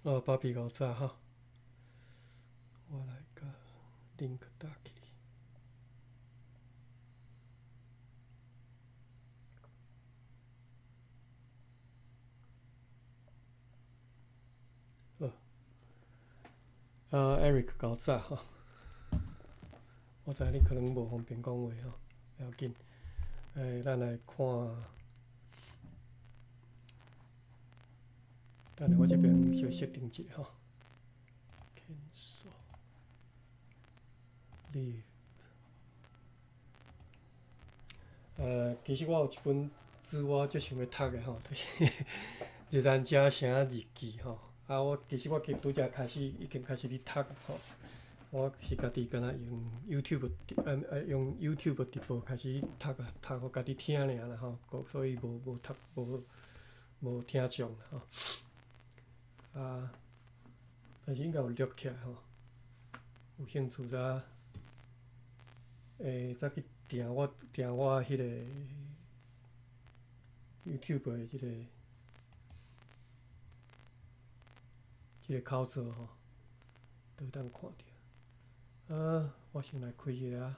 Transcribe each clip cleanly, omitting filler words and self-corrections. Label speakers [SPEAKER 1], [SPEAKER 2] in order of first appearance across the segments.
[SPEAKER 1] 哦，芭比夠早吼，我來共 link 打起。好，啊，Eric 夠早吼，我知你可能無方便講話吼，不要緊，咱來看。等下我這邊小設定一下吼。Cancel leave。其實我有一本書我足想欲讀的吼，就是《日蘭遮城日記》吼。啊，我其實我拄才開始已經開始佇讀吼。我是家己敢若用 YouTube 用 YouTube 直播開始讀啊，讀予家己聽爾啦吼，所以無讀無聽唱吼。啊，但是應該有錄起來吼。有興趣才會再去訂我彼個 YouTube 的這個口座吼，就會當看著。啊，我先來開一下。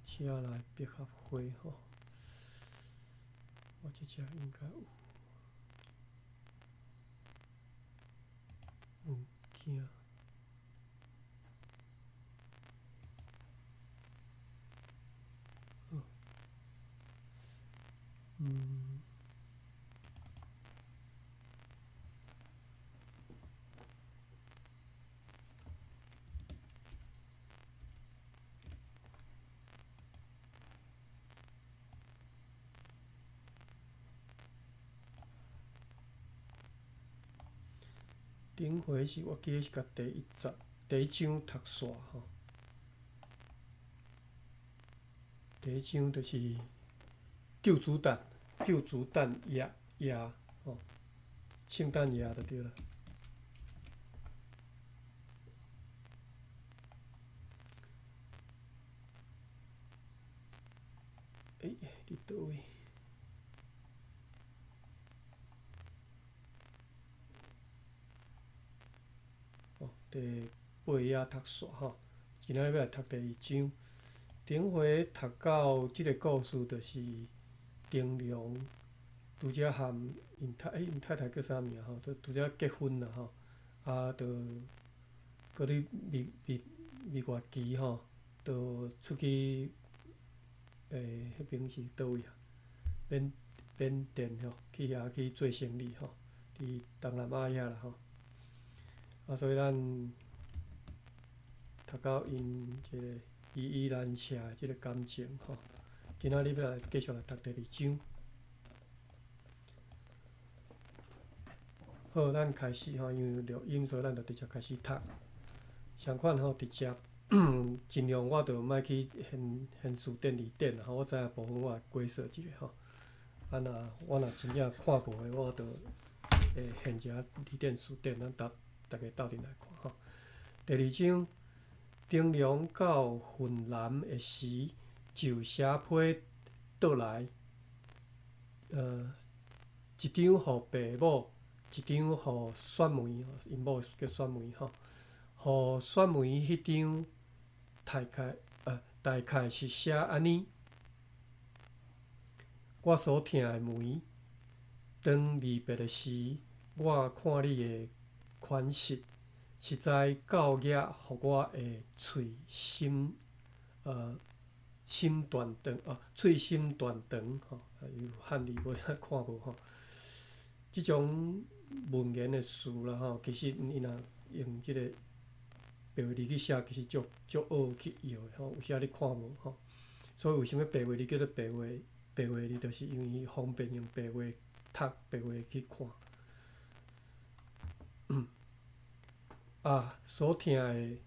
[SPEAKER 1] 請來百合花吼，我這隻應該有物件。頂回是我記得是共第一集第一章讀煞吼。第一章就是救主誕，救主誕夜夜吼，聖誕夜就對啦。欸，佇佗位？哦，第八頁讀煞吼，今仔日欲來讀第二章。頂回讀到這个故事，就是丁龍拄才和𪜶太太叫啥名吼？就拄才結婚啦吼，啊，就閣咧蜜蜜蜜月期吼，就出去彼邊是佗位啊？緬甸吼，去遐去做生意吼，佇東南亞遐啦吼。啊，所以咱讀到𪜶這个依依難捨的這个感情吼。今仔日欲來繼續來讀第二章。好，咱開始吼，因為錄音，所以咱就直接開始讀。相款吼，直接盡量我就莫去現辭典字典吼，我知影部分我會解說一下吼。啊，若我若真正看無的，我就會現一下字典辭典，咱逐家鬥陣來看吼。第二章，丁龍到雲南的時，就寫批倒來，一張予爸母，一張予雪梅，𪜶某叫雪梅吼，予雪梅彼張大概是寫按呢：我所疼的梅，當離別的時，我看你的款式，實在夠額，予我的喙心斷腸哦，喙心斷腸吼，有漢字無遐看無吼。這種文言的詞啦吼，其實𪜶若用這個白話字去寫，其實足足惡去用的吼，有時你看無吼。所以為啥物白話字叫做白話字，就是因為伊方便用白話讀、白話去看。啊，所疼的，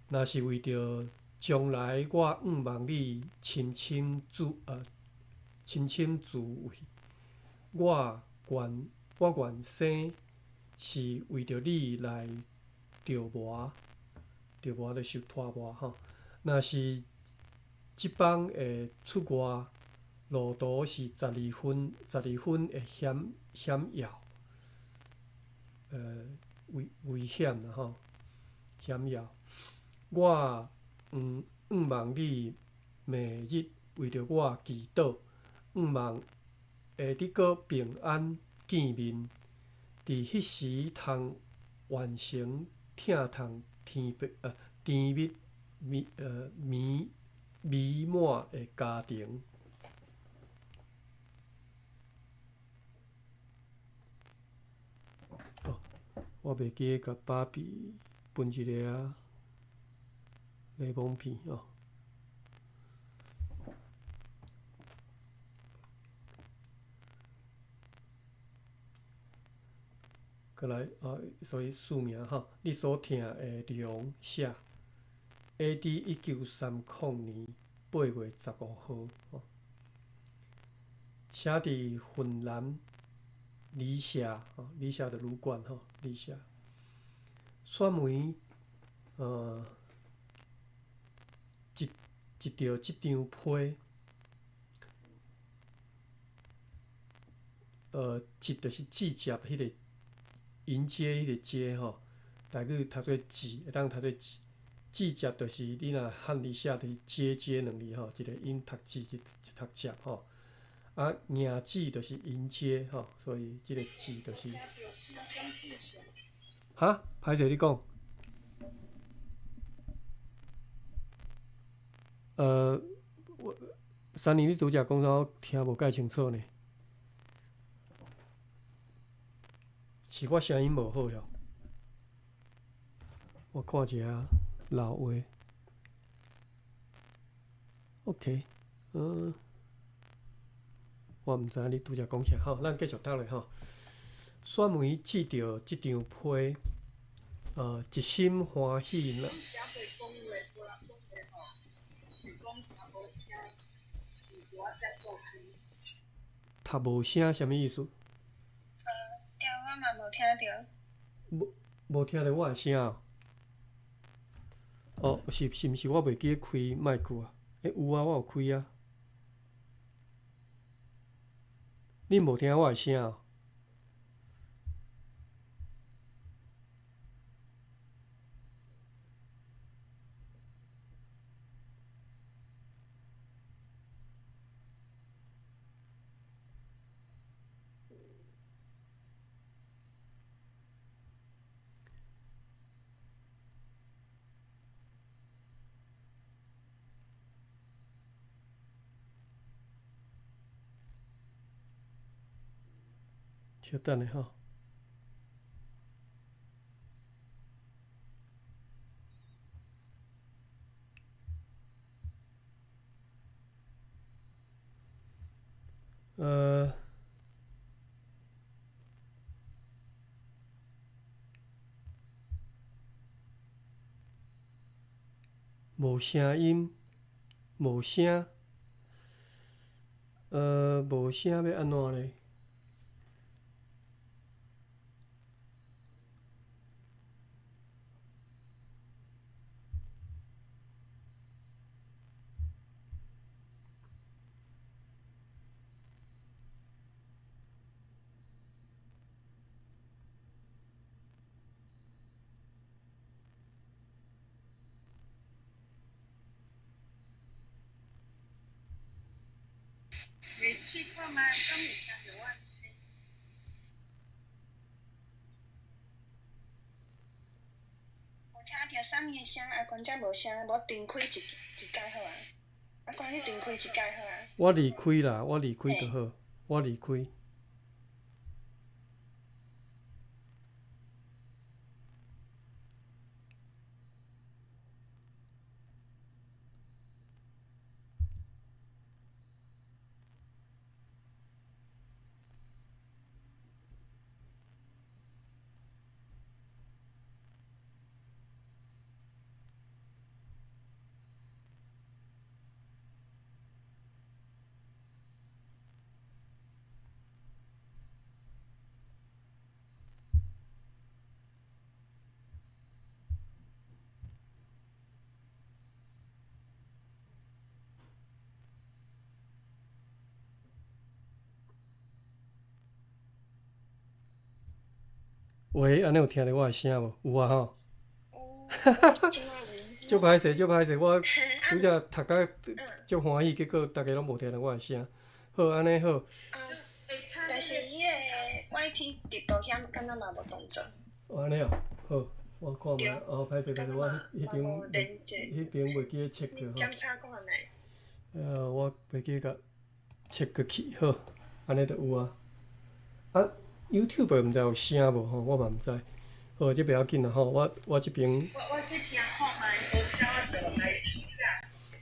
[SPEAKER 1] 若是為著將來我向望你深深滋味，我願生是為著你來著磨，著磨就是拖磨吼。若是這放會出外，路途是十二分，十二分的险险要，危危险啦吼，险要。我毋向望你暝日為著我祈禱，向望會得閣平安見面。佇彼時通完成疼痛甜蜜甜蜜美美美滿的家庭。哦，我袂記得共芭比分一个仔檸檬片哦。閣來啊，所以署名吼，你所疼的龍寫，A.D. 1930年8月15號，吼，寫佇雲南麗霞，吼，麗霞的旅館吼，麗霞。雪梅，接接著這張批，接就是直接彼個。迎接彼個接吼，台語讀做接，會當讀做接。接接就是你若漢字寫就是接接兩字吼，一個音讀接，一讀接吼。啊，迎接就是迎接吼，所以這個接就是。哈？歹勢你講。我珊妮，你拄才講啥？我聽無介清楚呢。是我聲音無好哟，我看一下老話。OK，我毋知影你拄才講啥，吼，咱繼續讀落吼。雪梅接著這張批，一心歡喜。讀無聲，啥物意思？
[SPEAKER 2] 對，我嘛無聽著。
[SPEAKER 1] 無無聽著我的聲哦？哦，是是毋是我袂記得開麥克啊？欸，有啊，我有開啊。恁無聽我的聲哦？稍等下吼。無聲音，無聲，無聲欲按怎咧？
[SPEAKER 2] 你試看覓，敢有聽著我的聲？有聽著啥物的聲？阿關才無聲，無斷開一一擺好啊。阿關，你斷開一擺好啊。
[SPEAKER 1] 我離開啦，我離開就好，我離開。喂，按呢有聽著我的聲無？有啊吼。
[SPEAKER 2] 有，這擺有。
[SPEAKER 1] 足歹勢，足歹勢，我拄才讀甲足歡喜，結果逐家攏無聽著我的聲。好，按呢好。
[SPEAKER 2] 但是彼个 YT 直播遐敢若嘛無動作。
[SPEAKER 1] 按呢哦，好，我看覓。哦，歹勢，歹勢，我彼邊彼邊袂記得切過吼。
[SPEAKER 2] 檢查看覓。
[SPEAKER 1] 我袂記共切過去，好，按呢就有啊。啊，YouTube 毋知有聲無吼，我嘛毋知。好，這袂要緊啦吼，我這邊。
[SPEAKER 3] 我去聽看覓，無聲我就來試下。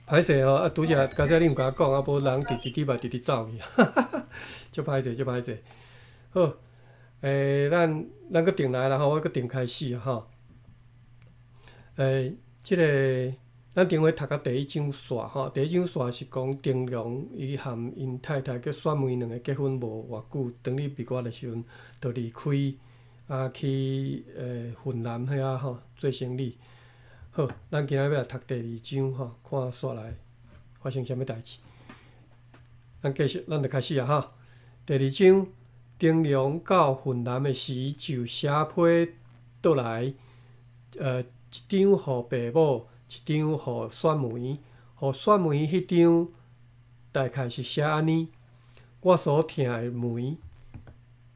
[SPEAKER 1] 歹勢吼，啊，拄才剛才你毋共我講，啊，無人直直佇嘛直直走去，足歹勢，足歹勢。好，咱閣轉來啦吼，我閣轉開始啊吼。這个咱頂回讀到第一章煞吼，第一章煞是講丁龍伊含𪜶太太叫雪梅兩个結婚無偌久，當咧蜜月的時陣，就離開啊去雲南遐吼做生理。好，咱今仔欲來讀第二章吼，看煞來發生啥物代誌。咱繼續，咱就開始啊吼。第二章，丁龍到雲南的時，就寫批倒來，一張予爸母，一張予雪梅。予雪梅彼張大概是寫按呢：我所疼的梅，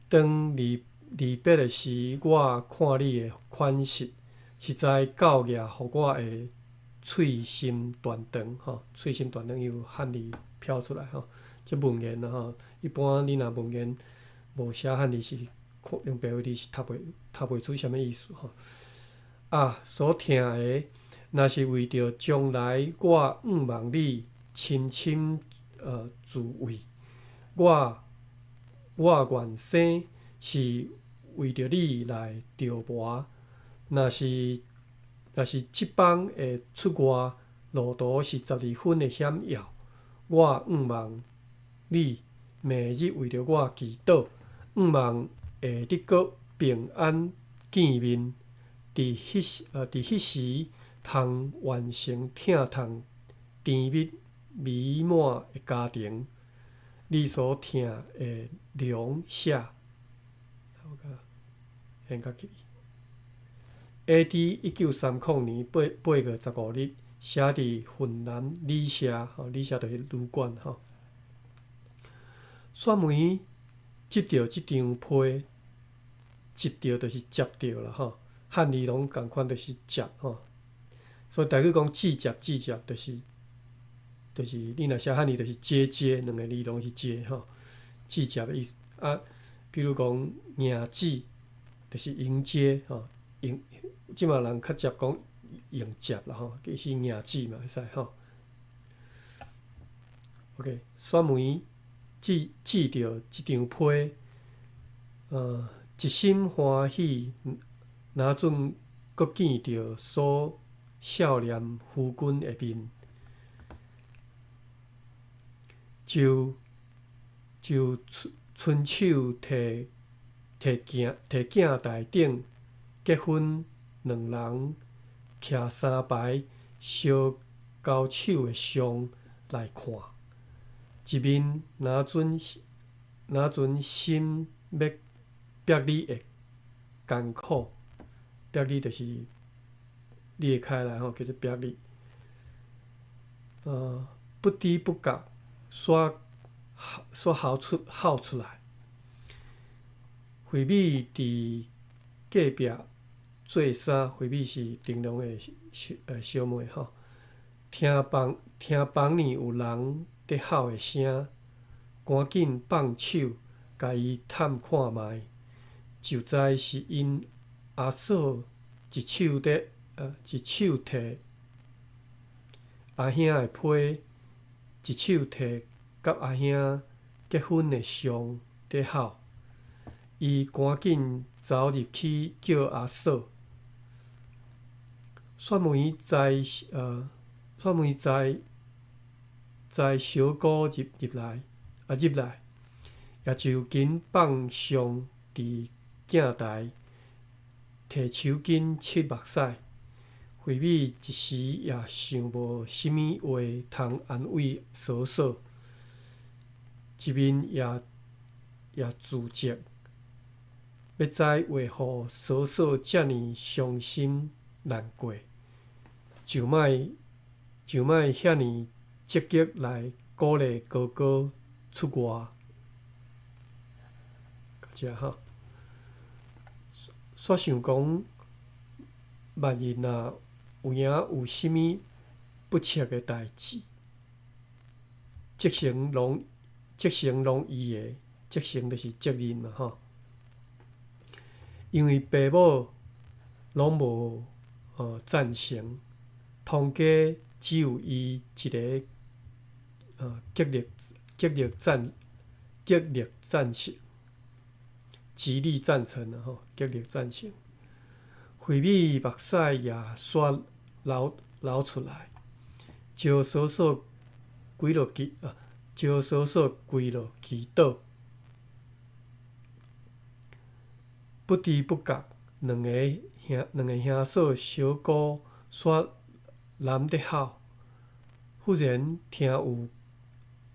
[SPEAKER 1] 當離離別的時，我看你的款式，實在夠額予我的喙心斷腸吼，喙心斷腸有漢字飄出來吼，這文言啊吼，一般你若文言無寫漢字是看用白話字是讀袂出啥物意思吼。啊，所疼的，若是為著將來我向望你深深滋味，我願生是為著你來著磨。若是這枋的出外路途是12分的險要，我向望你暝日為著我祈禱，向望會得閣平安見面。佇彼時通完成疼痛甜蜜美滿的家庭。你所疼的龍寫，我共掀較起。A.D. 1930年8月15日，寫佇雲南旅社，吼，旅社就是旅館吼。雪梅接著這張批，接著就是接著啦吼，漢字攏仝款，就是接吼。所以台語講接接接接，就是你若寫漢字就是接接，兩个字攏是接吼，接接的意思啊。比如講迎接，就是迎接吼，迎。這馬人較捷講迎接啦吼，其實迎接嘛會使吼。OK，雪梅接接著這張批，一心歡喜，若準閣見著所少年夫君的面，就伸手提提鏡提鏡台頂結婚。兩人徛三排相交手的相來看，一面若準心欲逼你的艱苦，逼你就是裂開來吼，叫做逼你。不知不覺，煞煞吼出來。惠美佇隔壁做衫，惠美是丁龍的小妹吼。聽房裡有人佇吼的聲，趕緊放手，共伊探看覓，就知是𪜶阿嫂一手提阿兄的批，一手提佮阿兄結婚的相佇吼。伊趕緊走入去叫阿嫂。雪梅知小姑入來，也就緊放相佇鏡台，提手巾拭目屎。惠美一時也想無啥物話通安慰嫂嫂，一面也自責。欲知為何嫂嫂遮爾傷心難過，就莫就莫遐爾積極來鼓勵哥哥出外。到遮吼，煞想講，萬一若有影有啥物不測的代誌，責成攏伊的，責成就是責任嘛吼。因為爸母攏無贊成，通家只有伊一个極力贊成，極力贊成啊吼，極力贊成。惠美目屎也煞流出來，招嫂嫂跪落祈啊，招嫂嫂跪落祈禱。不知不覺，兩個兄嫂小姑煞攬咧吼。忽然聽有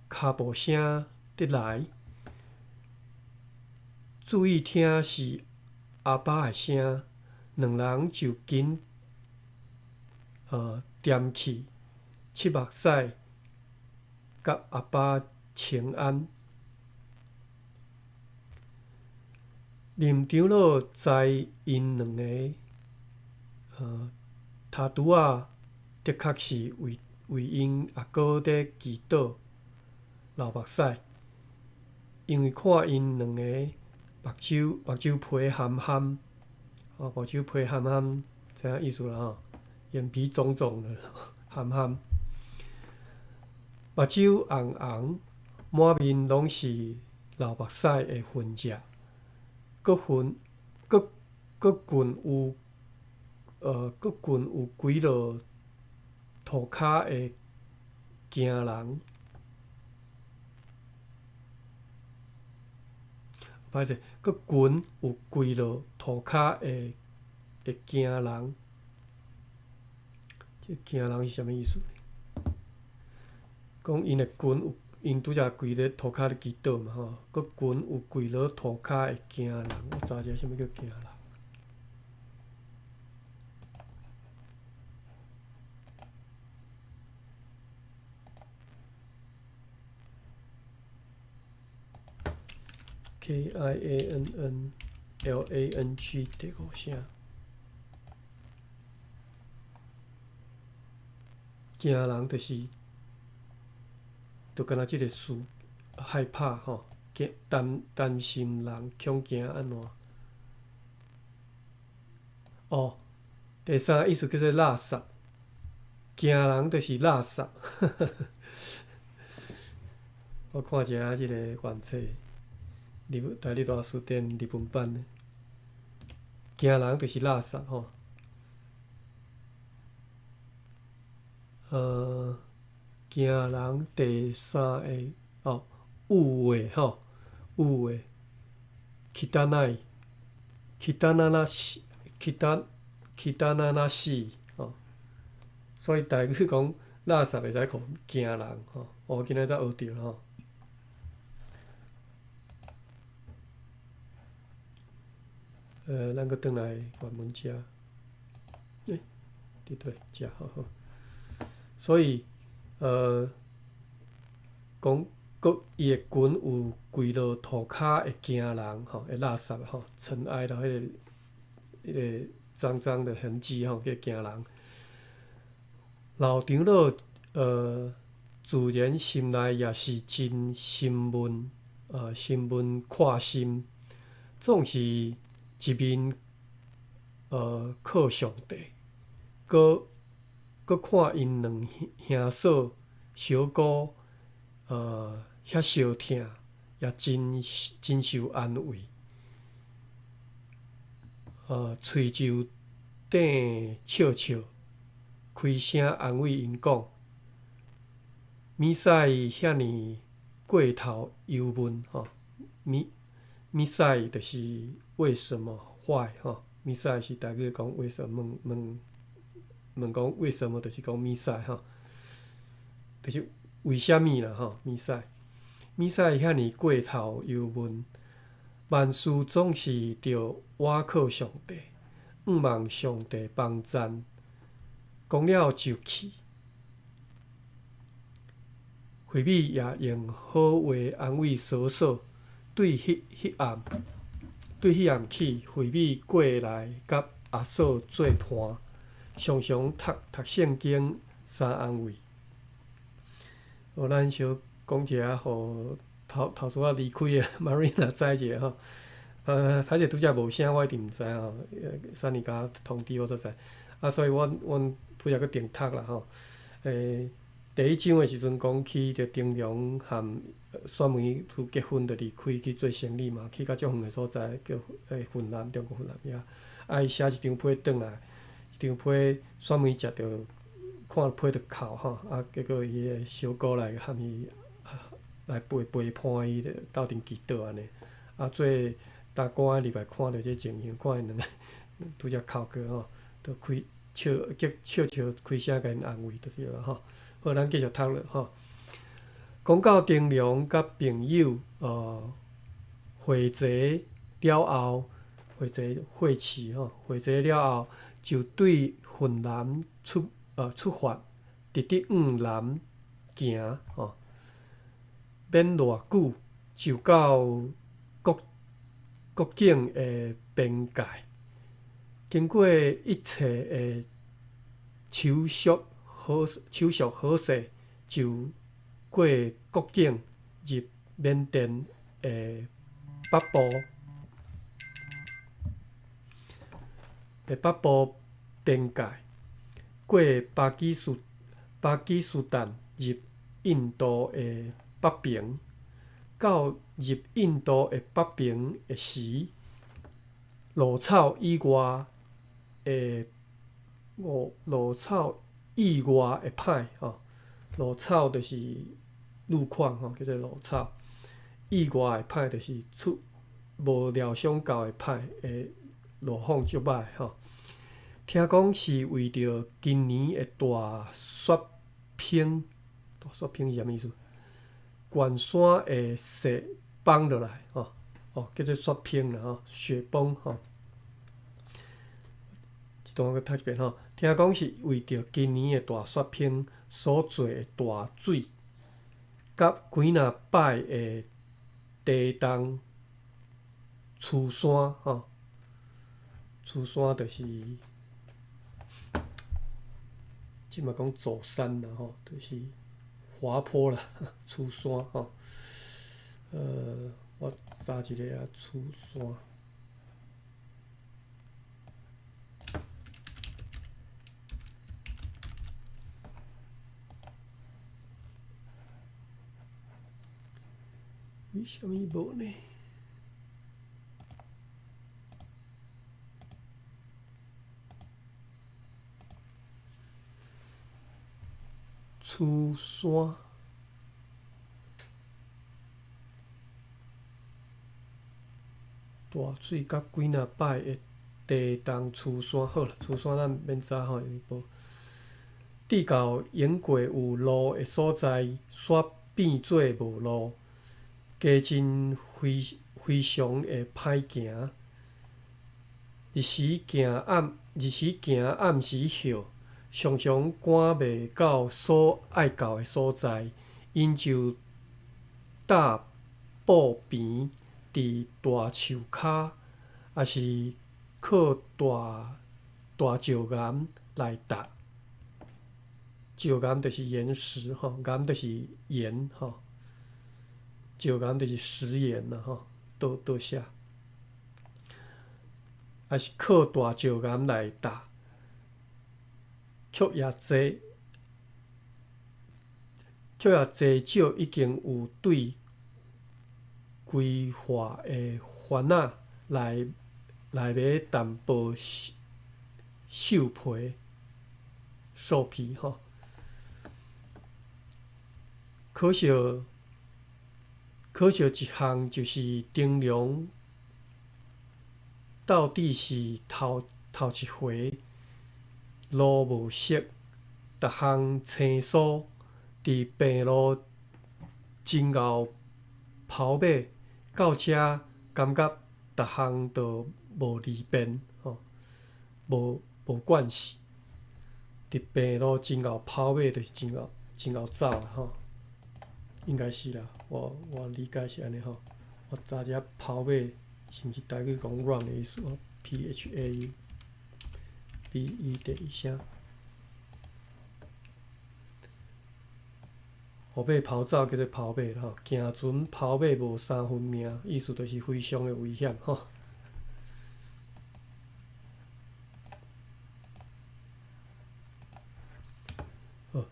[SPEAKER 1] 跤步聲佇來，注意聽是阿爸的聲，兩人就緊踮起，拭目屎，佮阿爸請安。林長老知𪜶兩个，頭拄仔的確是為𪜶阿哥咧祈禱流目屎，因為看𪜶兩个目睭皮含含，哦，目睭皮含含，知影意思啦吼，眼皮腫腫的，含含，目睭紅紅，滿面攏是流目屎的痕跡。閣近有跪落塗跤的驚人，歹勢，閣近有跪落塗跤的驚人，這驚人是啥物意思？講𪜶的群有，𪜶拄才跪咧塗跤咧祈禱嘛吼，閣群有跪落塗跤的驚人，我查一下啥物叫驚人。KIANNLANG 第五聲，驚人就是，就敢若這个事害怕吼，驚擔心人恐驚按怎？哦，第三個意思叫做垃圾，驚人就是垃圾。我看一下這个原冊，台語大辭典日文版的，驚人就是垃圾吼。驚人第三个哦，有的吼，有的，汚い，汚らし，汚汚らしい吼。所以台語講垃圾會使講驚人吼，我今仔才學著吼。咱閣轉來原文遮，佇佗遮好好。所以，講閣伊的群有跪落塗跤會驚人吼，會垃圾吼，塵埃啦，彼個髒髒的痕跡吼，叫驚人。老長老自然心內也是真心悶，心悶闊心，總是一面靠上帝，閣看𪜶兩兄嫂小姑遐相疼，也真受安慰。喙就頂笑笑，開聲安慰𪜶講：物使遐爾過頭憂悶吼，物使就是為什麼 why 吼，物使是台語講為什麼問講為什麼，就是講物使吼，就是為啥物啦吼，物使，物使遐爾過頭憂悶，萬事總是著倚靠上帝，向望上帝幫贊。講了就去。惠美也用好話安慰嫂嫂。對彼暗起，惠美過來佮阿嫂做伴，常常讀讀聖經相安慰。哦，咱小講一下，予頭頭拄仔離開的 Marina 知一下吼。歹勢拄才無聲，我一定毋知吼。珊妮共通知我才知。啊，所以阮拄才閣重讀啦吼。第一章的時陣講起著丁龍和雪梅拄結婚就離開去做生理嘛，去到足遠的所在叫雲南，中國雲南遐。啊，伊寫一張批轉來，一張批雪梅食著看批著哭吼，啊，結果伊的小姑來含伊來陪陪伴伊，鬥陣祈禱按呢。啊，做大官入來看著這情形，看𪜶兩个拄才哭過吼，就開笑，叫笑笑開聲共𪜶安慰，就是了吼。好，咱繼續讀落吼。講到丁龍佮朋友會齊了後，會齊會齊吼，會齊了後，就對雲南出發，直直往南行吼，免偌久就到國境的邊界。經過一切的手續好勢，就過國境入緬甸的北部邊界，過巴基斯坦入印度的北爿。到入印度的北爿的時，露草以外的歹吼，露草就是路況吼，叫做露草。意外的歹就是出無料想到的歹的路況足歹吼。聽講是為著今年的大雪崩，大雪崩是啥物意思？懸山的雪崩落來吼，哦，叫做雪崩啦吼，雪崩吼。這段我閣讀一遍吼。聽講是為著今年的大雪崩所做的大水，佮幾若擺的地動摧山吼，摧山就是，這嘛講造山啦吼，就是滑坡啦，摧山吼。我查一下啊，摧山。為啥物無呢？摧山，大水佮幾若擺的地動摧山，好啦，摧山咱免查吼，因為無。直到經過有路的所在，煞變做無路。加真非常的歹行，日時行暗時歇，常常趕袂到所愛到的所在，𪜶就搭布棚佇大樹跤，抑是靠大石岩來搭。石岩就是岩石吼，岩就是岩吼。石岩就是石岩啦吼，倒寫，抑是靠大石岩來搭，卻也濟少已經有對規劃的番仔來買淡薄獸皮、獸皮吼。可惜一項就是丁龍到底是頭一回路無熟，逐項生疏，佇平路真𠢕跑馬，到遮共感覺逐項都無利便吼，無慣勢。佇平路真𠢕跑馬，就是真𠢕真𠢕走啦吼，應該是啦，我理解是按呢吼。我查一下跑馬是毋是台語講 run 的意思？PHAUBE 第一聲。予馬跑走叫做跑馬吼，行船跑馬無三分命，意思就是非常的危險吼。好，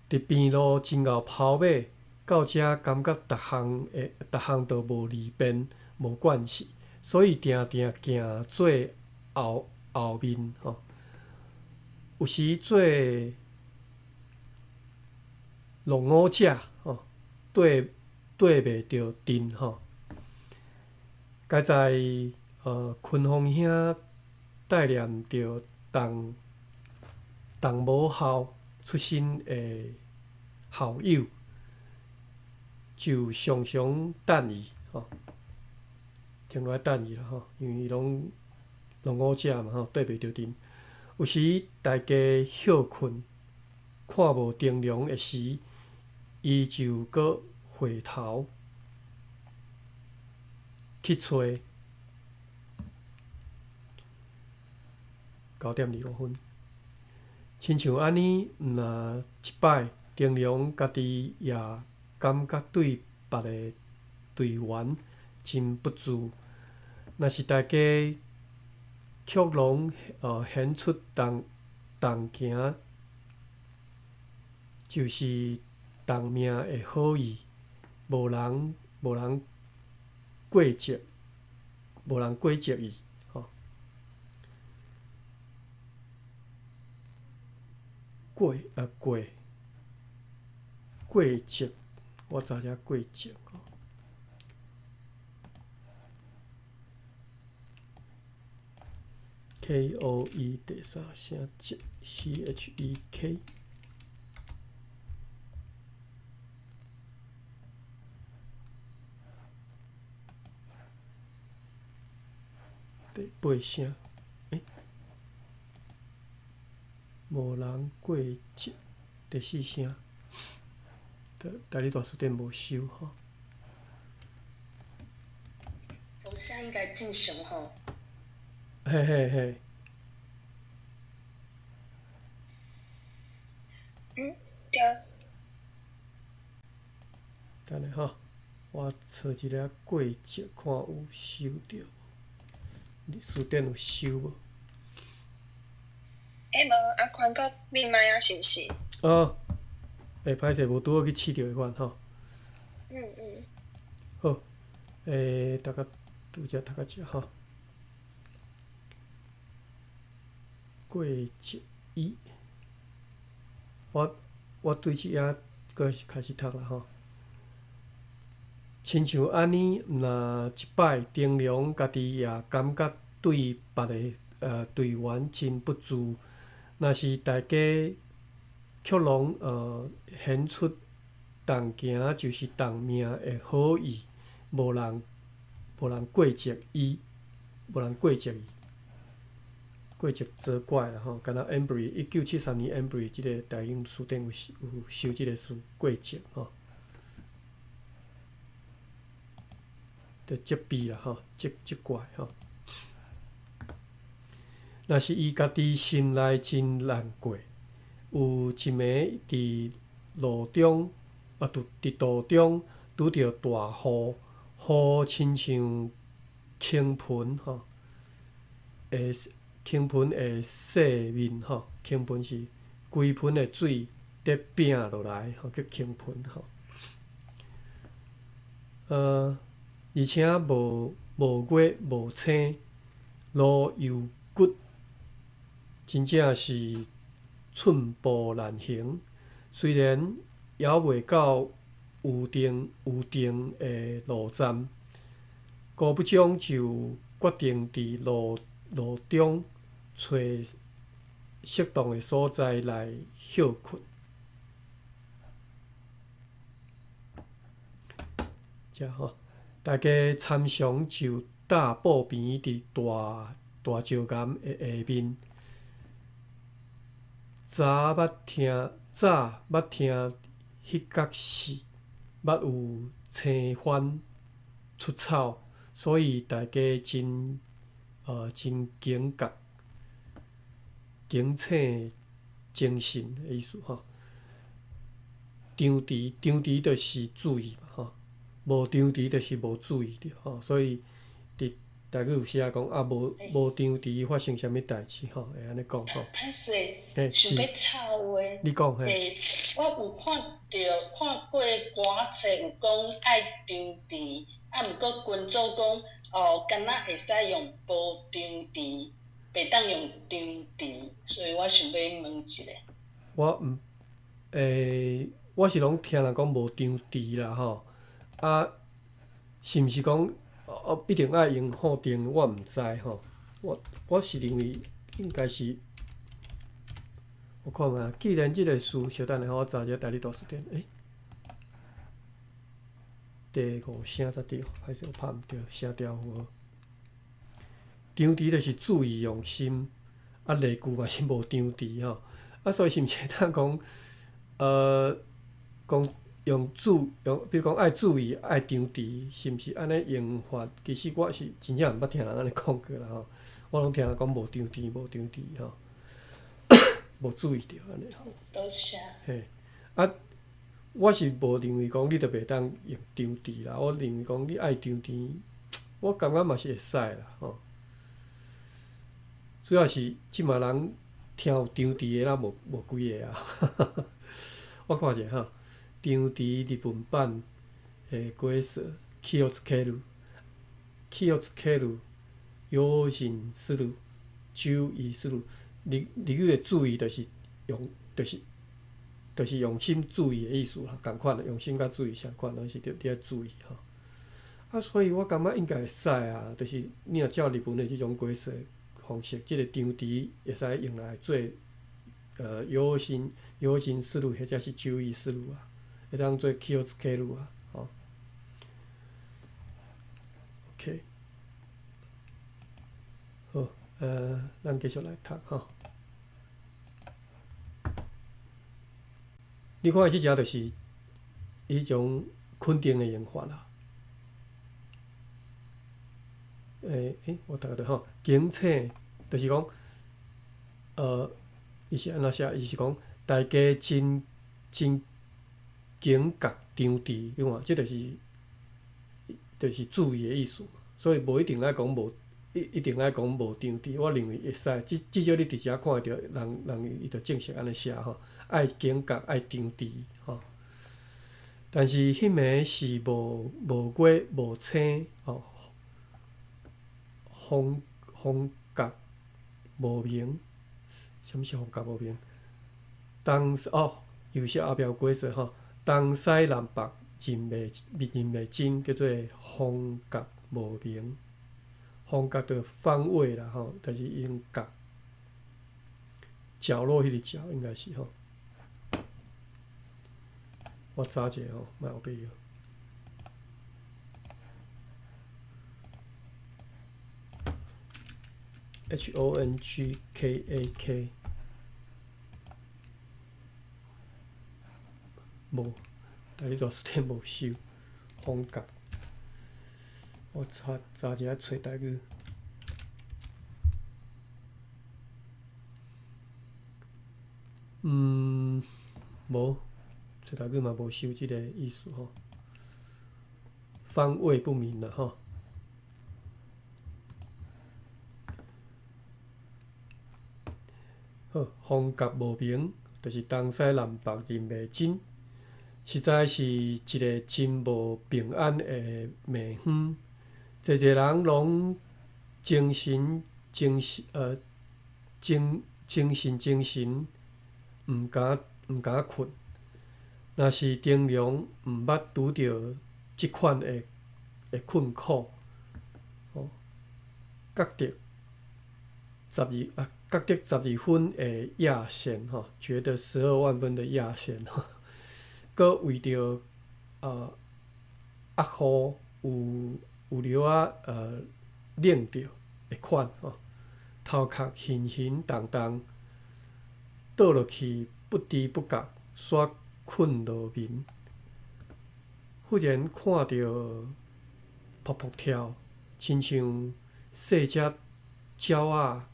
[SPEAKER 1] 佇平路真𠢕跑馬，到遮感覺逐項的逐項都無利便、無關係，所以定定行做後面吼。有時做落伍者吼，綴袂著陣吼。佳哉坤鳳兄帶念著同母校出身的校友，就常常等伊吼，停落來等伊啦吼，因為伊攏落伍者嘛吼，綴袂著陣。有時大家歇睏，看無燈籠的時，伊就閣回頭去揣。9點25分，親像按呢，毋若一擺，燈籠家己也感覺對別个隊員真不自。若是大家卻攏顯出同行，就是同命的好意，無人過責，無人過責伊吼。過責，我查下過責吼。KOE 第三聲責，CHEK。第八聲，無人過責，第四聲，台語大辭典無收吼。
[SPEAKER 2] 無聲應該正常吼。
[SPEAKER 1] 嘿嘿嘿。
[SPEAKER 2] 對。
[SPEAKER 1] 等下吼，我找一下過責，看有收著無？辭典有收無？
[SPEAKER 2] 無，阿寬閣變麥啊，是毋是？
[SPEAKER 1] 哦，歹勢，無拄好去試著彼款吼。好，大家拄則讀到遮吼。過責伊，我對這頁閣開始讀啦吼。親像按呢，毋若一擺，燈籠家己也感覺對別个隊員真不自。若是大家卻攏顯出同行就是同命的好意，無人過責伊，無人過責伊，過責責怪啦吼。敢若 Embree 1973年 Embree 這个台英辭典有收這个詞過責吼，就責備啦吼，責怪吼。若是伊家己心內真難過，有一暝佇路中啊，佇途中拄著大雨，雨親像傾盆吼，會傾盆的細面吼，傾盆是規盆的水佇拚落來吼，叫傾盆吼。而且無月無星，路又骨，真正是寸步難行。雖然猶未到預定的路站，高不將就決定佇路中揣適當的所在來歇睏。遮吼，大家參詳就搭布棚佇大大石岩的下面。早捌聽彼角是捌有青番出草，所以大家真警覺、警醒精神的意思吼。張持，張持就是注意嘛吼，無張持就是無注意著吼，所以佇台語有寫講啊，無張持發生啥物代誌吼，會按呢講吼。
[SPEAKER 3] 歹勢，想欲插話。
[SPEAKER 1] 你講嘿。
[SPEAKER 3] 我有看著看過歌冊有講愛張持，啊，毋過群組講哦，敢若會使用無張持，袂當用張持，所以我想欲問一下。
[SPEAKER 1] 我毋，我是攏聽人講無張持啦吼，啊，是毋是講哦一定愛用固定？我毋知吼。我是認為應該是，我看覓，既然這個詞，稍等下，我查一下台語大辭典。第五聲才對，歹勢我拍毋對，聲調符號。張持就是注意用心，啊，例句嘛是無張持吼，啊，所以是毋是會當講，講用注用，比如講愛注意、愛張持，是毋是按呢用法？其實我是真正毋捌聽人按呢講過啦吼，我攏聽人講無張持、無張持吼，無注意著按呢吼。
[SPEAKER 3] 多謝。
[SPEAKER 1] 嘿，啊，我是無認為講你就袂當用張持啦，我認為講你愛張持，我感覺嘛是會使啦吼。主要是這馬人聽有張持的，咱無幾个啊。我看一下吼，張持日文版的解說，気をつける，気をつける，用心する，注意する。日日語的注意就是用，就是用心注意的意思啦，仝款的，用心佮注意相款，攏是著你愛注意吼。啊，所以我感覺應該會使啊，就是你若照日文的這種解說方式，這個張持會使用來做用心する或者是注意する啊，會當做気をつける啊，吼。OK，好，咱繼續來讀吼。你看這隻就是彼種肯定的用法啦。我讀著吼，警醒就是講，伊是按怎寫？伊是講大家真真警覺張持，你看，這就是注意的意思。所以無一定愛講無，一定愛講無張持。我認為會使，至少你佇遮看會著，人伊就正式按呢寫吼，愛警覺，愛張持吼。但是彼暝是無月無星吼，方角無明，啥物是方角無明？東哦，有寫後壁有解說吼，東西南北認袂真，叫做方角無明。方角就方位啦吼，就是用角角落彼個角應該是吼。我查一下吼，莫後壁搖。HONGKAK，無，台語大辭典無收方角。我查一下揣台語。無，揣台語嘛無收這個意思吼。方位不明啦吼。好，方角無明，就是東西南北認袂真，實在是一個真無平安的暝昏。濟濟人攏精神精神精精神精神，毋敢睏。若是燈籠毋捌拄著這款的困苦，吼，覺得十二啊，覺得十二分的壓線吼，覺得12萬分的壓線吼，閣為著壓雨有有了仔冷著的款吼，頭殼沉沉重重，倒落去不知不覺煞睏落眠。忽然看著噗噗跳，親像細隻鳥仔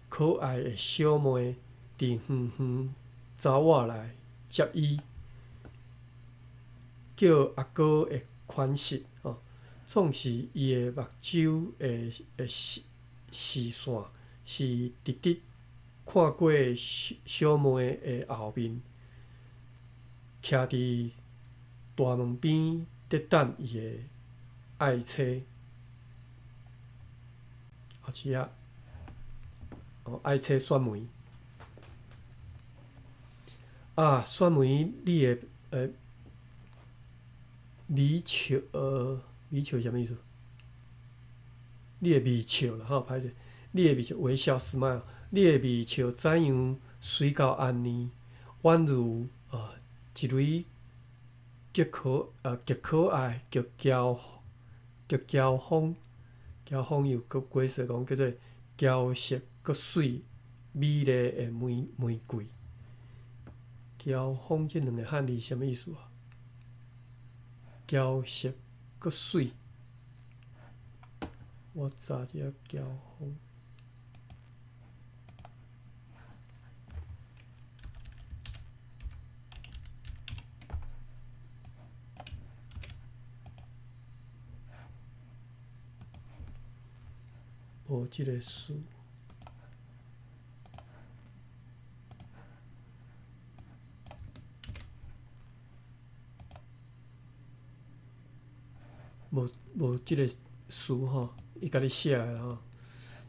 [SPEAKER 1] 可愛的小妹，佇遠遠走倚來接伊，叫阿哥的款式吼，總是伊的目睭的的視視線是直直看過小小妹的後面，徛佇大門邊佇等伊的愛妻。後一頁，哦，愛妻雪梅。啊，雪梅，你的微笑，微笑是啥物意思？你的微笑啦，吼，歹勢，你的微笑，微笑 smile，你的微笑怎樣媠到按呢？宛如一蕊極可極可愛、極嬌極嬌風，嬌風又閣解釋講叫做嬌色閣媠美麗的玫玫瑰。嬌風這兩個漢字啥物意思啊？嬌色閣媠，我查一下嬌風。無這个詞。無無這个詞吼，伊家己寫的吼，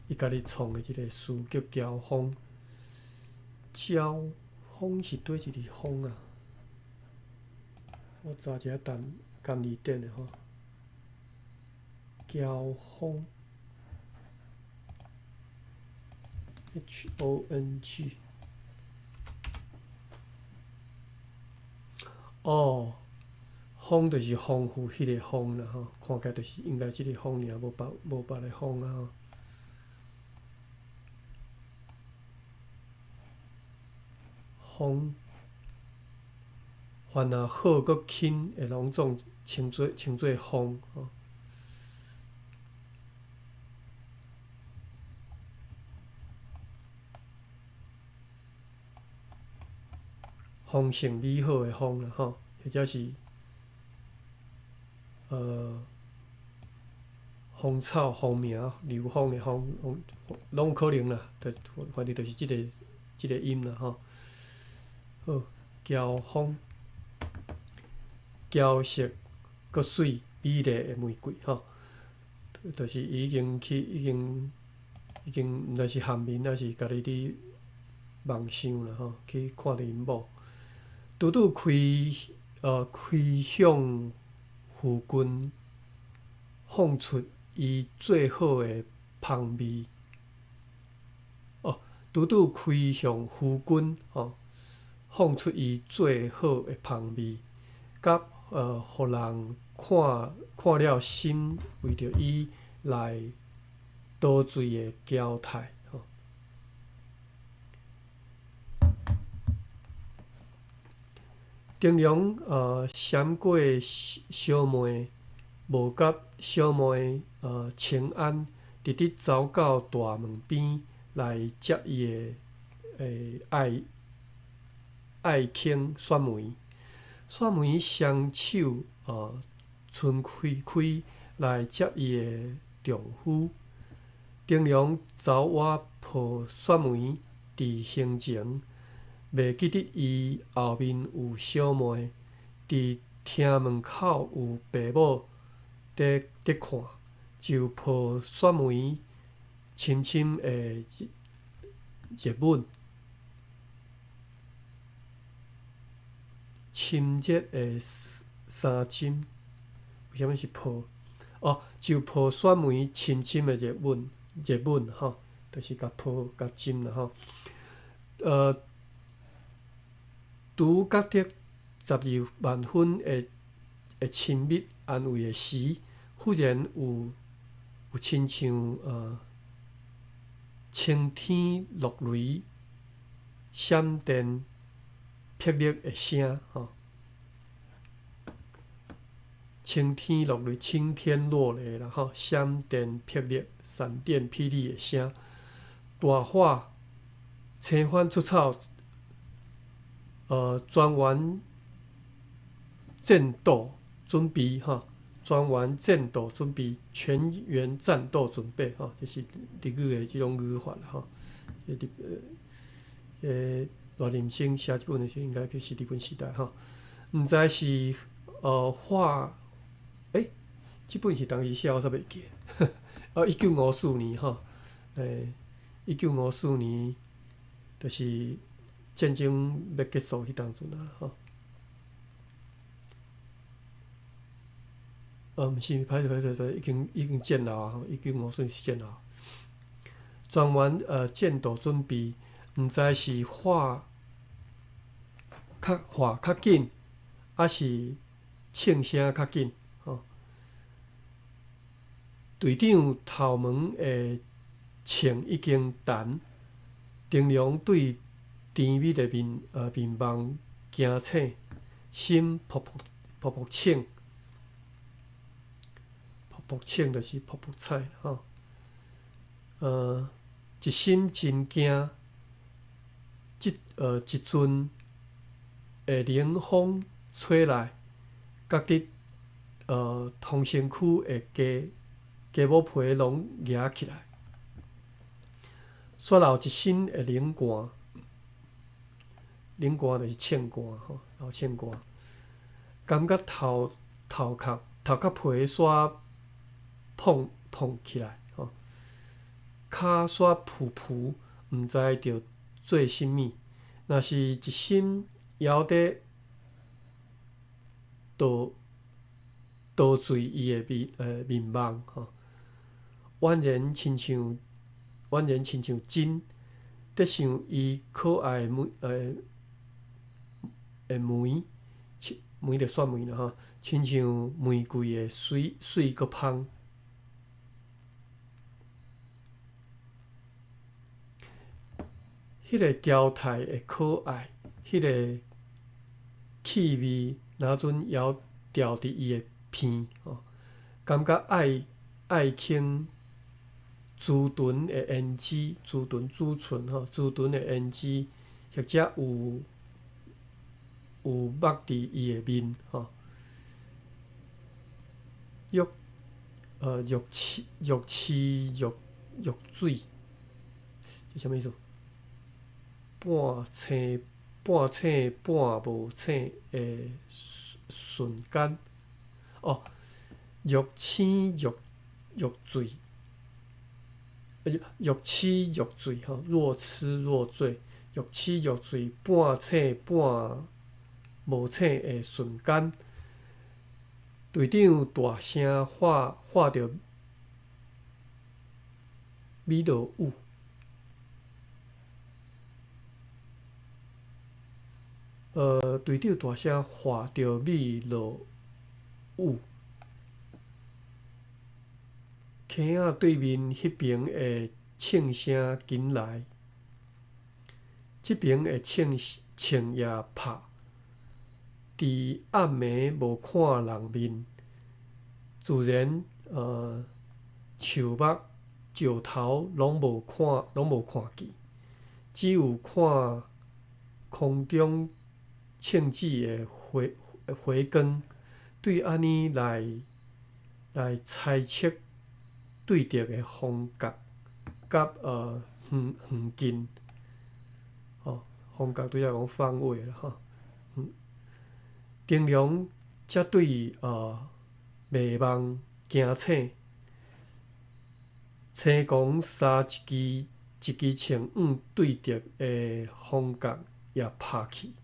[SPEAKER 1] 伊家己創的這个詞叫嬌風。嬌風是佗一个風啊？我查一下單單字典的吼。嬌風，HONG。哦。豐就是豐富彼个豐啦吼，看起來就是應該這個豐爾，無別無別个豐啊吼。豐，凡若好閣輕，會攏總稱做稱做豐吼。豐盛美好的豐啦吼，或者是。芳草、芳名、流芳的芳，攏有可能啦，就反正就是這个這个音啦吼。好，嬌風，嬌色閣媠美麗的玫瑰吼，就是已經去，已經已經毋知是含面，抑是家己佇夢想啦吼，去看著𪜶某，拄拄開開向。夫君放出伊最好的芳味，哦，拄拄開向夫君吼，放出伊最好的芳味，佮予人看看了心為著伊來陶醉的嬌態吼。燈籠閃過小妹，無佮小妹請安，直直走到大門邊來接伊的愛愛卿雪梅。雪梅雙手伸開開來接伊的丈夫。燈籠走倚抱雪梅佇胸前。袂記得伊後面有小妹，佇廳門口有爸母佇佇看，就抱雪梅深深的熱吻，親熱的三針，為啥物是抱？哦，就抱雪梅深深的熱吻，熱吻吼，就是共抱共親啦吼，拄覺得12萬分的的親密，安慰的時，忽然有親像青天落雷、閃電霹靂的聲吼。青天落雷，青天落雷啦吼！閃電霹靂、閃電霹靂的聲，大火青番出草，全員戰鬥準備吼，全員戰鬥準備，全員戰鬥準備吼，這是日語的這種語法吼。這賴林生寫這本的時應該是日本時代吼，毋知是畫，這本是當時寫，我煞袂記。哦，1954年吼，1954年就是戰爭欲結束彼當陣啊吼。毋是，歹勢歹勢，歹勢，已經戰後啊，吼，1954年是戰後。全員戰鬥準備，毋知是畫較緊，抑是銃聲較緊吼。隊長頭毛的銃已經彈，丁龍對甜蜜的面夢驚醒，心噗噗噗噗衝，噗噗衝就是噗噗彩吼。一心真驚，這一陣的冷風吹來，覺得通身軀的雞母皮攏夯起來，煞流一身的冷汗，冷汗就是銃汗吼，流銃汗，感覺頭殼皮煞膨起來吼，跤煞浮浮，毋知著做啥物。若是一心枵佇陶醉伊的面夢吼，宛然親像真，咧想伊可愛的眉，眉就雪眉啦吼，親像玫瑰的媠媠閣芳。彼個嬌態的可愛，彼個氣味，若陣猶牢佇伊的鼻吼，感覺愛卿朱唇的胭脂，朱唇朱唇吼，朱唇的胭脂，或者有抹佇伊的面吼，若痴若醉，這啥物意思？半醒半無醒的瞬間，哦，若醒若醉，若痴若醉吼，若痴若醉，若痴若醉，半醒半無醒的瞬間，隊長大聲喊著米洛雨。隊長大聲喊著米落雨，坑仔對面彼爿的銃聲緊來，這爿的銃也拍，佇暗暝無看人面，自然樹木、石頭攏無看見，只有看空中銃子的回光，對按呢來猜測對敵的方角佮遠近，吼，方角對遐講方位啦吼。丁龍才對迷夢驚醒，青光三一支一支銃向對敵的方角也拍去。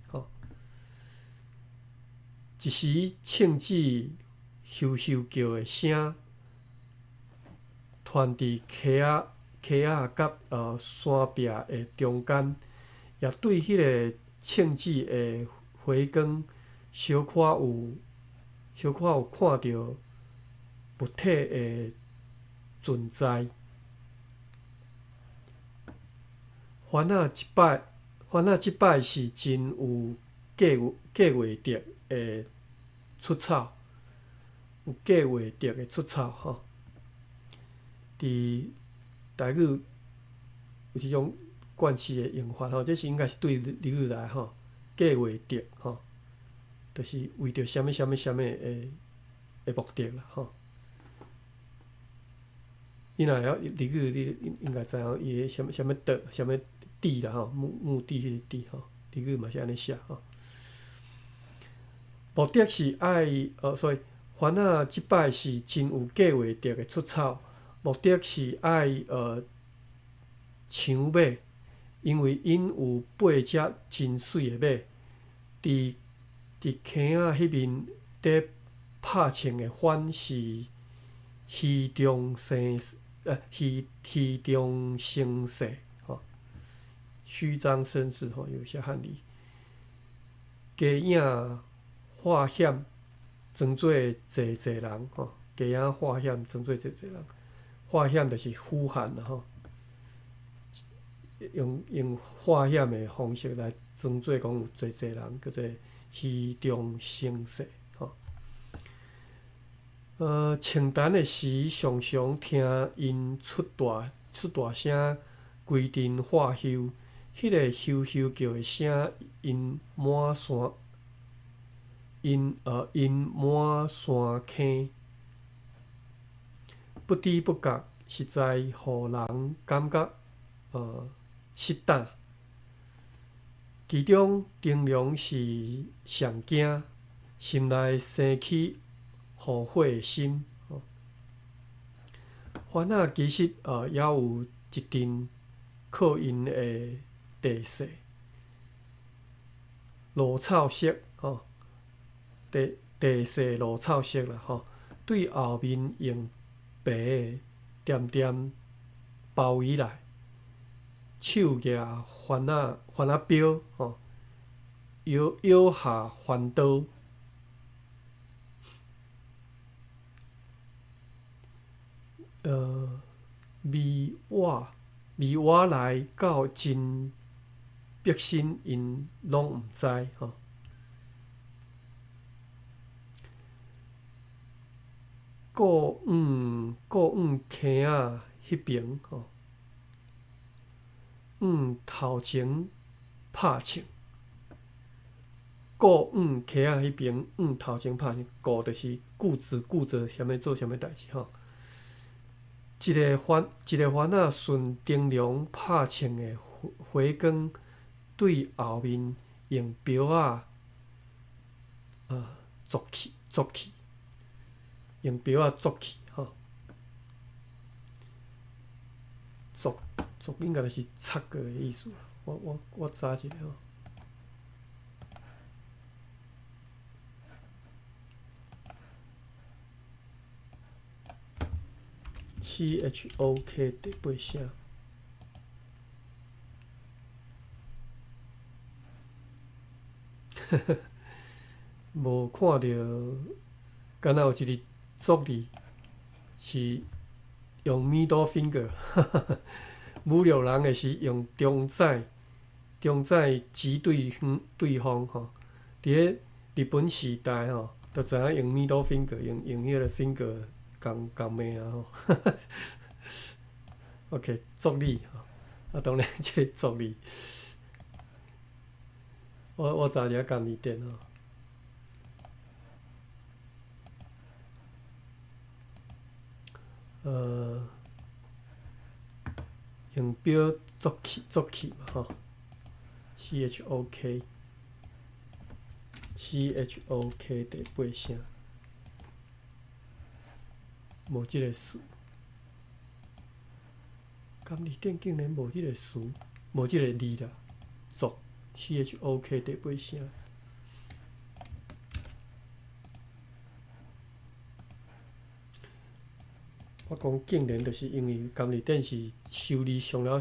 [SPEAKER 1] 一時，銃子咻咻叫的聲，傳佇溪仔佮山壁的中間，也對彼个銃子的回光，小可小可有看著物體的存在。番仔這擺，番仔這擺是真有計計劃著的出草，有計劃著的出草吼。佇台語有這種慣勢的用法吼，這是應該是對日語來吼，計劃著吼，就是為著啥物啥物啥物的的目的啦吼。你若會曉日語，你應該知影伊个啥物啥物的啥物地啦吼，目目的彼個地吼，日語嘛是按呢寫吼。目的是愛，所以番仔這擺是真有計劃著的出草，目的是愛搶馬，因為𪜶有八隻真媠的馬，佇佇坑仔彼面佇拍銃的番是虛中生虛虛中生勢吼，虛張聲勢吼，有些漢語。雞影化險，裝做濟濟人吼，雞影化險，裝做濟濟人，化險就是呼喊啦吼，用用化險的方式來裝做講有濟濟人，叫做虛中生勢吼。清晨的時，常常聽𪜶出大出大聲，規陣喝咻，彼個咻咻叫的聲，𪜶滿山，𪜶𪜶滿山坑，不知不覺，實在予人感覺失膽。其中燈籠是上驚，心內生起後悔的心。番仔其實猶有一陣靠𪜶的地勢，露草色吼，地地勢露草色啦吼，對後面用白的點點包圍來，手舉番仔番仔標吼，搖搖下番刀。微倚微倚來到真逼身，𪜶攏毋知吼。顧往顧往坑仔彼爿吼，往頭前拍銃。顧往坑仔彼爿，往頭前拍銃，顧就是顧住顧著啥物做啥物代誌吼。一个番一个番仔順燈籠拍銃的火光，對後面用標仔捉去捉去，用標仔捉去吼。捉捉應該就是插過的意思。我我我查一下吼。CHOK 第八聲，無看著，敢若有一个作字是用 middle finger，侮辱人的是用中指，中指指對方對方吼。佇咧日本時代吼，就知影用 middle finger，用用彼个 finger。共共罵啊吼，OK，作字吼，啊當然這个作字，我我查一下共字典吼。用錶作去作去嘛吼，CHOK，CHOK 第八聲。無這个詞，共字典竟然無這个詞，無這个字啦。作 CHOK 第八聲。我講竟然，就是因為共字典是修理上了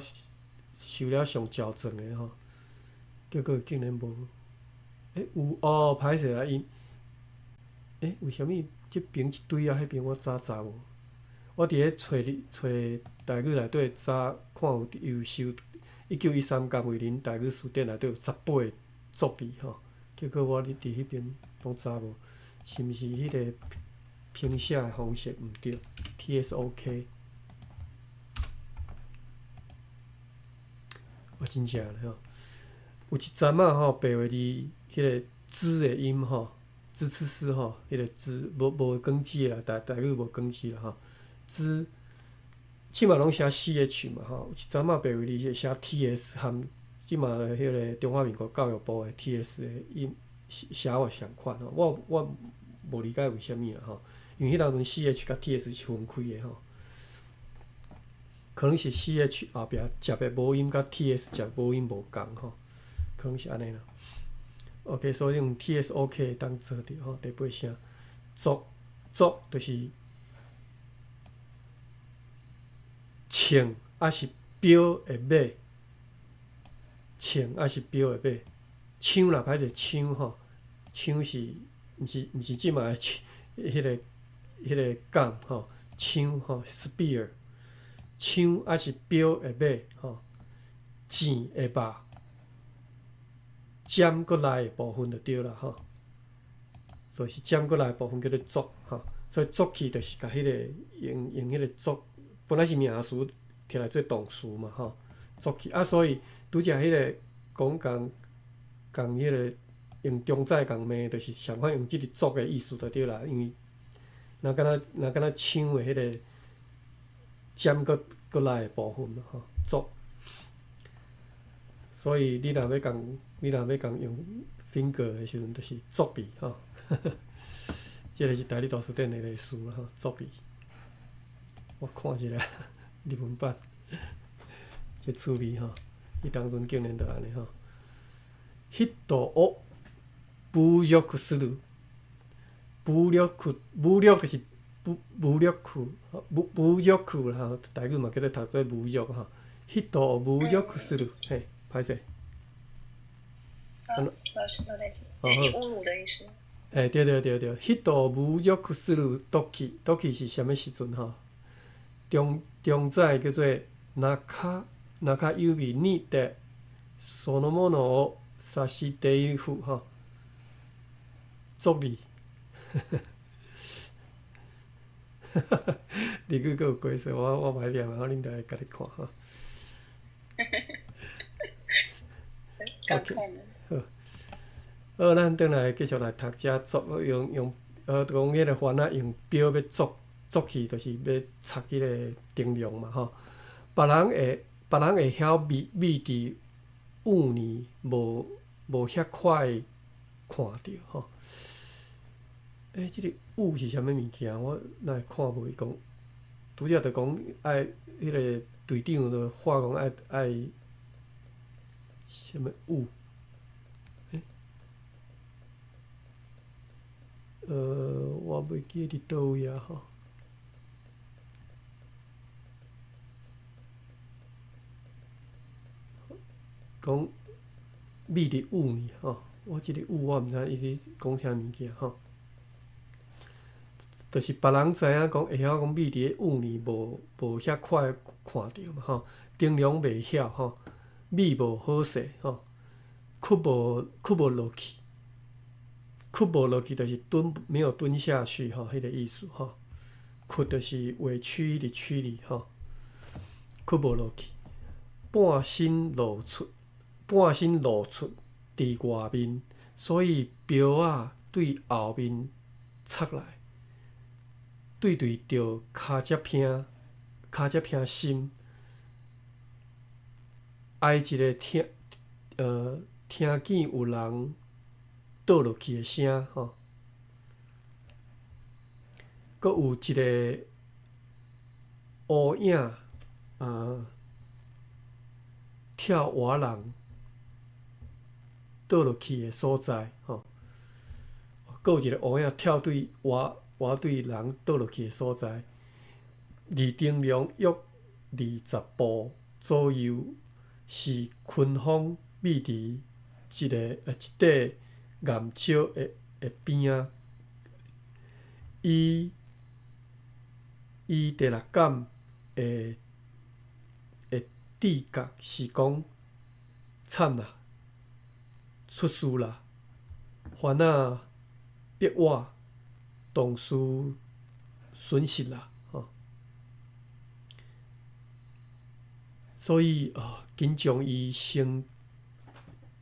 [SPEAKER 1] 修了上矯正的吼，結果竟然無。欸，有哦，歹勢啦，𪜶 欸，為啥物這爿一堆啊？彼爿我早查無？我佇咧揣揣台語內底查，看有有收1913甘為霖台語辭典內底有18個族字吼，結果我佇彼爿攏查無，是毋是彼個拼寫的方式毋對？TSOK，我真正咧吼，有一陣仔吼，白話字彼個茲的音吼，茲茲斯吼，彼個茲無無光字啦，台台語無光字啦吼，茲這馬攏寫 CH 嘛吼，有一陣仔白話字寫 TS 含這馬的彼個中華民國教育部的 TS 的音寫法相款吼，我我無理解為啥物啦吼，因為彼當陣 CH 佮 TS 是分開的吼，可能是 CH 後壁接的母音佮 TS 接母音無仝吼，可能是按呢啦。OK，所以用 TSOK 會當做著吼，第八聲，族族就是銃抑是標的尾，銃抑是標的尾，槍啦，歹勢槍吼，槍是毋是毋是這馬的槍，彼個彼個槓吼，槍吼，spear，槍抑是標的尾吼，箭的肉。尖閣內的部分就對啦吼，所以是尖閣內的部分叫做族吼，所以族去就是共彼個用用彼個族，本來是名詞，摕來做動詞嘛吼，族去啊，所以拄才彼個講共共彼個用中指共罵，就是相款用這個族的意思就對啦，因為若敢若若敢若槍的彼個尖閣閣內的部分嘛吼，族。所以你若欲共，你若欲共用 finger 的時陣，就是族字吼。這个是台語大辭典的例詞啦吼，族字。我看一下日文版，這趣味吼，彼當陣竟然就按呢吼。人を侮辱する，侮辱侮辱就是侮侮辱侮侮辱啦吼，台語嘛叫做讀做侮辱吼。人を侮辱する，嘿。歹勢。
[SPEAKER 2] 啊，老師，無代誌，侮辱的意思。
[SPEAKER 1] 欸，對對對對，人を侮辱する時，時是啥物時陣吼？中中指叫做中中指にてそのものを指している吼，族字。日語閣有解說，我我歹念啊，我恁著愛家己看吼。OK，好，好，咱轉來繼續來讀這族，用用就講彼個番仔用標欲捉捉去，就是欲插彼個燈籠嘛吼。別人會別人會曉覕覕佇焐呢，無無遐快看著吼。欸，這個焐是啥物物件？我哪會看無伊講，拄才就講愛彼個隊長就話講愛愛。啥物焐？欸？我袂記佇佗位啊吼。講覕佇焐呢吼，我這個焐我毋知伊咧講啥物件吼。就是別人知影講會曉講覕佇咧焐呢，無無遐快看著嘛吼，燈籠袂曉吼。覕無好勢吼，屈無屈無落去，屈無落去就是蹲沒有蹲下去吼，彼個意思吼。屈就是委屈的屈哩吼，屈無落去，半身露出，半身露出佇外面，所以標仔對後面插來，對對著跤脊坪，跤脊坪心。挨一个聽，聽見有人倒落去的聲吼，閣有一个烏影，跳活人倒落去的所在吼，閣有一个烏影跳對活活對人倒落去的所在，離燈籠約20步左右。是群峰覕佇一個一塊岩石的的邊仔，伊伊第六感的的直覺是講慘啦，出事啦，番仔逼我同事損失啦，吼。所以啊，緊將伊先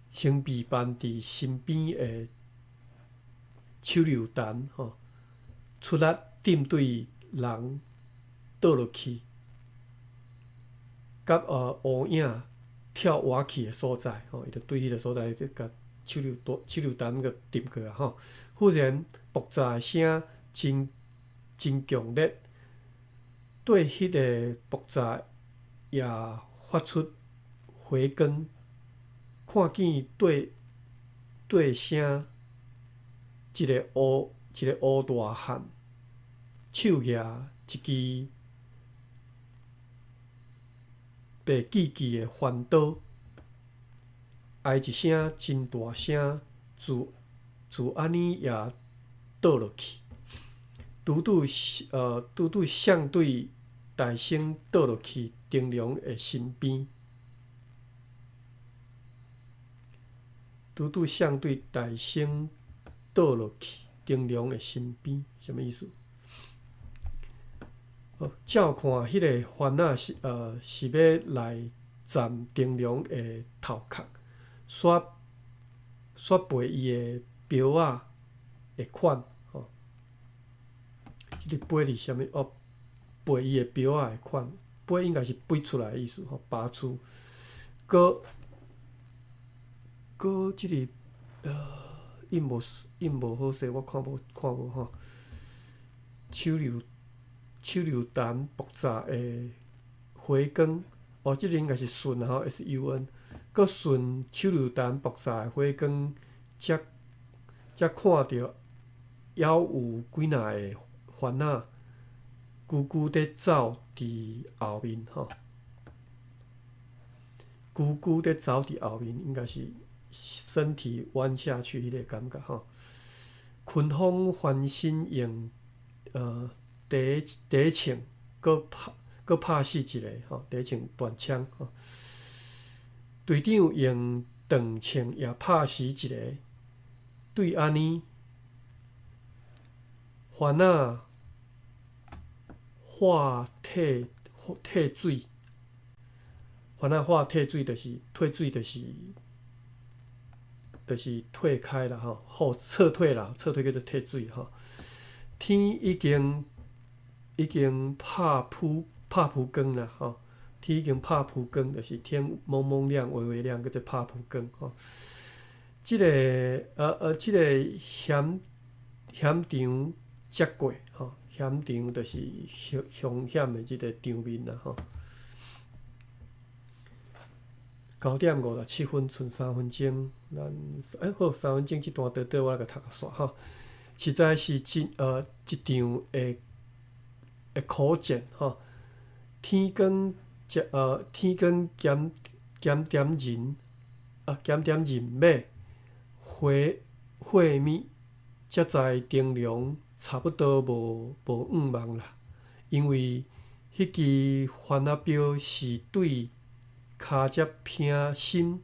[SPEAKER 1] 先備辦佇身邊的手榴彈，吼，出力針對人倒落去，佮烏影跳倚去的所在，吼，伊就對彼个所在去共手榴彈手榴彈共擲過啊，吼。忽然爆炸的聲真真強烈，對彼个爆炸也發出回光，看見對對聲一个烏一个烏大漢手舉一支白叽叽的番刀，哀一聲真大聲，自自按呢也倒落去，拄拄拄拄相對大聲倒落去燈籠的身邊，拄拄相對大聲倒落去燈籠的身邊，啥物意思？照看彼个番仔是是欲來占燈籠的頭殼，煞煞背伊的標仔的款，吼。這个背是啥物？哦，背伊的標仔的款，背應該是拔出來的意思，吼，拔出。閣閣這个印無印無好勢，我看無看無吼。手榴手榴彈爆炸的回光，哦，這个應該是順吼，S U N。閣順手榴彈爆炸的火光，才才看著猶有幾若个番仔，龜龜佇走佇後面吼。龜龜佇走佇後面，應該是身體彎下去彼个感覺吼。坤風翻身用第第槍，閣拍閣拍死一个吼，第槍短槍吼。隊長用長槍也拍死一个，對按呢，番仔化退退水，番仔化退水就是退水就是就是退開啦吼，後撤退啦，撤退叫做退水吼。天已經已經拍鋪拍鋪光啦吼，天已經拍鋪光，就是天蒙蒙亮、微微亮，叫做拍鋪光吼。這個這個險險場才過吼，險場就是凶凶險的這個場面啦吼。9點57分，賰3分鐘，咱好，三分鐘這段短短我來共讀煞吼。實在是真一場的的苦戰吼。天光天光檢檢點人啊，檢點人馬火火物，才知燈籠差不多無無向望啦。因為彼支番仔標是對跤跡偏心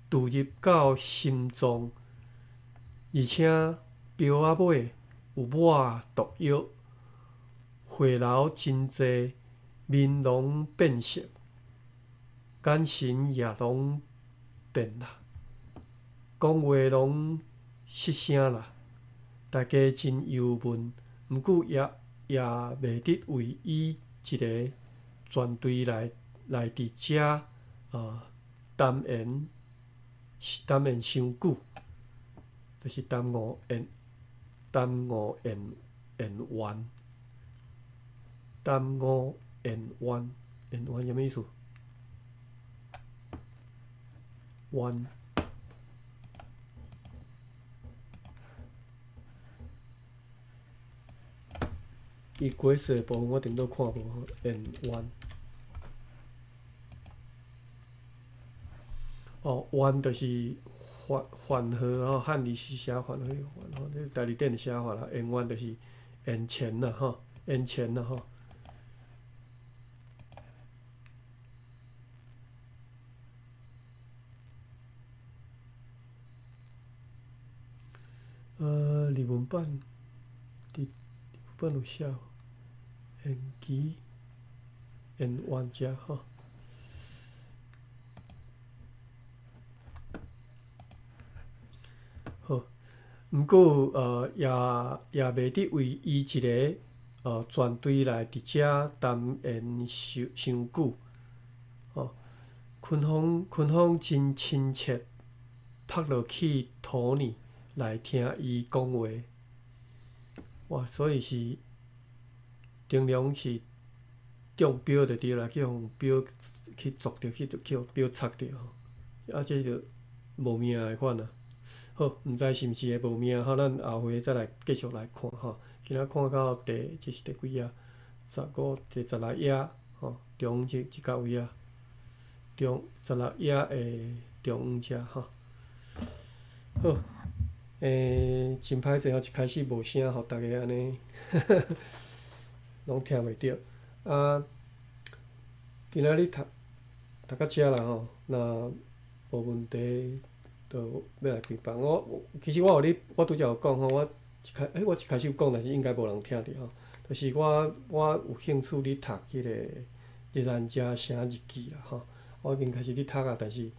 [SPEAKER 1] 注入到心臟，而且標仔尾有抹毒藥，血流真濟，面攏變色，眼神也攏變啦，講話攏失聲啦，大家真憂悶，毋過也也袂得為伊一个全隊來來佇遮耽延耽延傷久，就是耽誤延耽誤延延員，耽誤延員延員啥物意思？彎。伊解釋的部分我頂倒看無吼，延員。哦，彎就是緩緩和吼，漢字是寫緩和，緩吼，這台字典的寫法啦。延員就是演前啦吼，演前啦吼。日文版，伫日文版有写，演期演员遮吼。好，毋过也袂得为伊一个全队来伫遮耽延伤伤久。吼，昆峰真亲切，拍落去土呢来听伊讲话。哇，所以是丁龙是中标就对啦，去予镖去捉著，去予镖插著吼，啊，这就无命的款啊。好，毋知是毋是会无命吼，咱后回再来继续来看吼。今仔看到第，这是第几页？15、第16页吼，中这这个位啊，中十六页的中央遮吼。好，真歹势吼，一开始无声，予逐家按呢，拢听袂著。啊，今仔日读读到遮啦吼，若无问题，就欲来开房。我其实我有咧，我拄才有讲吼，我一开始有讲，但是应该无人听著吼。就是我有兴趣咧读彼个热兰遮城日记啦吼。我已经开始咧读啊，但是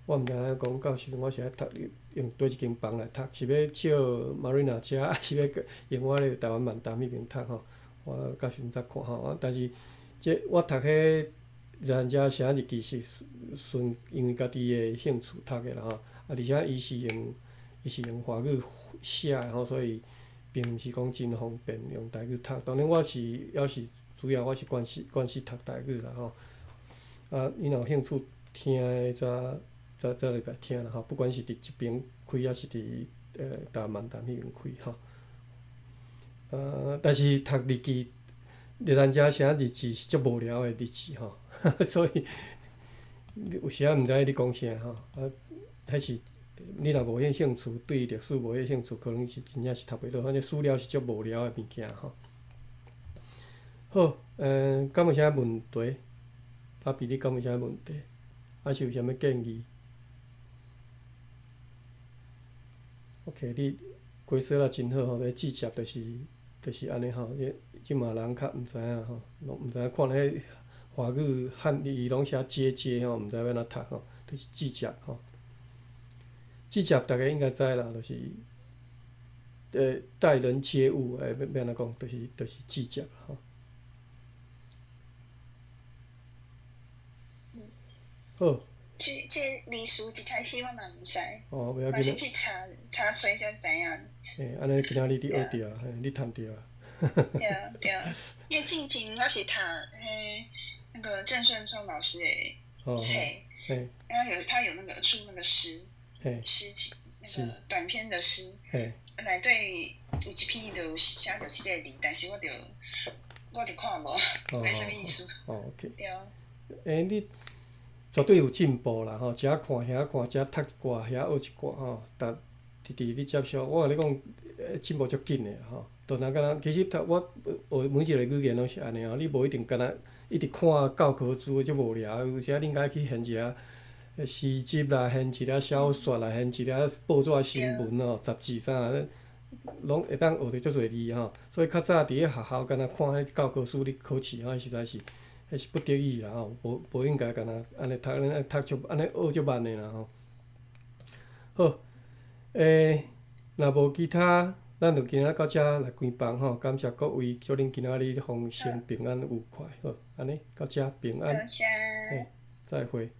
[SPEAKER 1] 我毋知影讲到时阵我是爱读用佗一间房来读，是欲借 Marina 遮，抑是欲用我咧台湾漫谈彼边读吼？我到时阵才看吼。但是这我读彼热兰遮城日记是纯因为家己的兴趣读的啦吼。啊，而且伊是用华语写的吼，所以并毋是讲真方便用台语读。当然我是犹是主要我是关心读台语啦吼。啊，你若有兴趣听的，才入来听啦吼。不管是伫这边开，抑是伫台湾漫谈彼边开吼。但是读日记，热兰遮城日记是足无聊的日记吼，所以有时仔毋知你讲啥吼。啊，彼是你若无彼兴趣，对历史无彼兴趣，可能是真正是读袂落。反正史料是足无聊的物件吼。好，敢有啥问题？阿比，你敢有啥问题？抑是有啥物建议？OK，你解说了真好吼，咧直接就是按呢吼。这马人较毋知影吼，拢毋知影看彼华语汉字拢写接接吼，毋知欲按怎读吼，就是直接吼。直接逐家应该知啦，就是待人接物，欲按怎讲，就是直接吼。好。
[SPEAKER 2] 这历史一开始我嘛毋知，
[SPEAKER 1] 哦，袂要
[SPEAKER 2] 嘛是去查查揣才知影。
[SPEAKER 1] 嘿，按呢今仔日你学著啊，嘿，你趁著啊。
[SPEAKER 2] 对对，因为进前我是读彼那个郑顺聪老师的册，然后他有那个出那个诗，诗集那个短篇的诗，内底有一篇就写著这个字，但是我就看无，没啥物意思。
[SPEAKER 1] 哦，OK。
[SPEAKER 2] 对。
[SPEAKER 1] 欸，你绝对有进步啦吼，遮看遐看，遮读一寡，遐学一寡吼，逐直直咧接触。我共你讲，进步足紧的吼。就若敢若，其实读我学每一个语言拢是按呢吼，你无一定敢若一直看教科书足无聊，有时仔你应该去现一下诗集啦，现一下小说啦，现一下报纸新闻吼、杂志啥，拢会当学著足济字吼。所以较早伫咧学校敢若看彼教科书咧考试吼，实在是彼是不得已啦吼，无应该敢若按呢读，按呢读足按呢学足慢的啦吼。好，若无其他，咱就今仔到遮来关房吼。感谢各位，祝恁今仔日丰盛平安愉快。好，按呢到遮平安。
[SPEAKER 2] 多谢。
[SPEAKER 1] 嘿，再会。